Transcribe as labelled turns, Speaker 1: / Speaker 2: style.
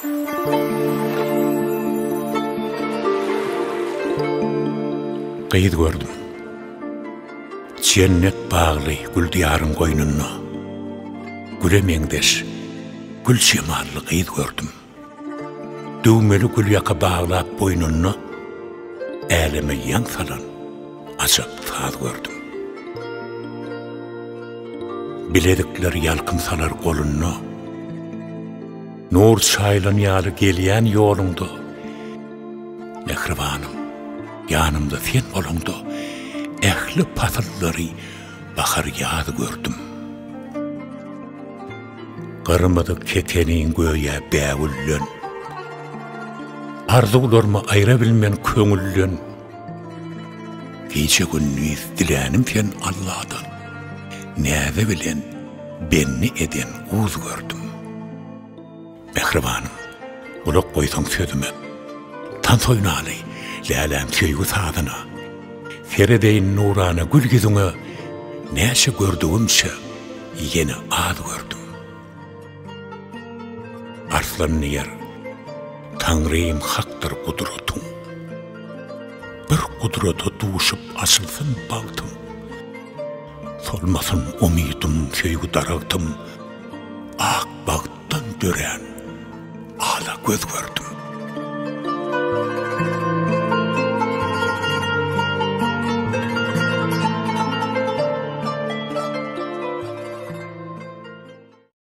Speaker 1: Gyz gördüm. Jennet bagly gül diýaryň goýnunda. Güle meňzeş gül jemally gyz gördüm. Düwmeli gülýaka baglap boýnunda, Äleme ýaň salan ajap saz gördüm. Bilezikler ýalkym salar golunda, Nur çaýylan ýaly gelýän ýoluňda, Mähribanym, ýanymda sen bolaňda, Ähli pasyllary bahar-ýaz gördüm. Gyrmyzy keteniň göýä bägülden, Arzuwlarmy aýra bilmen köňülden. Gije-gündiz dilänim sen Alladan, Näze bilen bendi eden uz gördüm. Mähribanym, gulak goýsaň sözüme, Tans oýnaly, läläm söýgi sazyna. Seredeýin nurana gül ýüzüňe, Näçe gördügimçe, ýene az gördüm. Arslan diýer, Taňrym hakdyr gudratyň. Bir gudrata duşup açylsyn bagtym. Solmasyn umydym, söýgi daragtym, Ak bagtdan dörän ala göz gördüm.